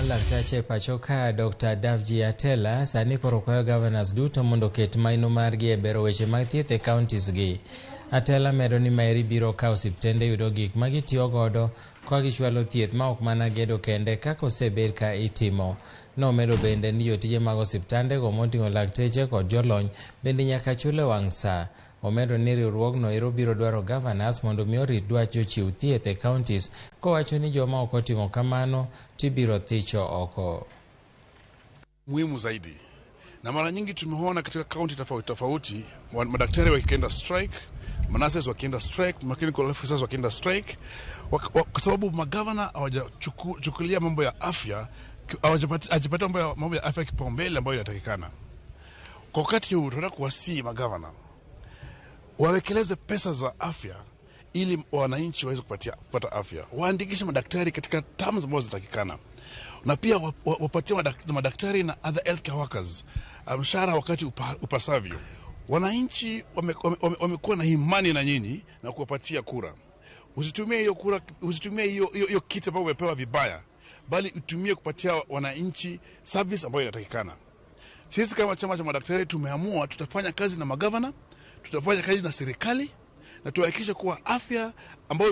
Mar laktache e pacho ka Dr. Davji Atela sani koro kwayo governors duto mondo oket maino margi e bero weche mag thieth e counties gi. Atela medo ni maeri biro ka osiptende yudo gik ma gitiyo godo ka gichwalo thieth ma ok mana gedo kende kaka osebed ka itimo. Nomedo bende ni jotije mag osiptande go moting'o lakteche kod jolony bende nyaka chul e wang' saa. Omedo ni riwruogno ero biro dwaro governors mondo mi orit dwach jochiw thieth e counties kowacho ni joma ok otimo kamano tibiro thicho oko. Muhimu zaidi, na mara nyingi tumeona katika kaunti tofauti tofauti madaktari wakienda strike, manurses wakienda strike, clinical officers wakienda strike, kwa sababu magavana hawajachukulia mambo ya afya, hawajapatia mambo ya afya kipaumbele ambayo inatakikana. Kwa wakati huu tunataka kuwasihi magavana wawekeleze pesa za afya ili wananchi waweze kupata afya, waandikishe madaktari katika terms ambazo zinatakikana, na pia wapatie madaktari na other healthcare workers mshahara wakati upasavyo. Wananchi wamekuwa na imani na nyinyi na kuwapatia kura. Usitumie hiyo kura, usitumie hiyo kiti ambayo umepewa vibaya, bali utumie kupatia wananchi service ambayo inatakikana. Sisi kama chama cha madaktari tumeamua tutafanya kazi na magavana, tutafanya kazi na serikali na tuhakikishe kuwa afya ambayo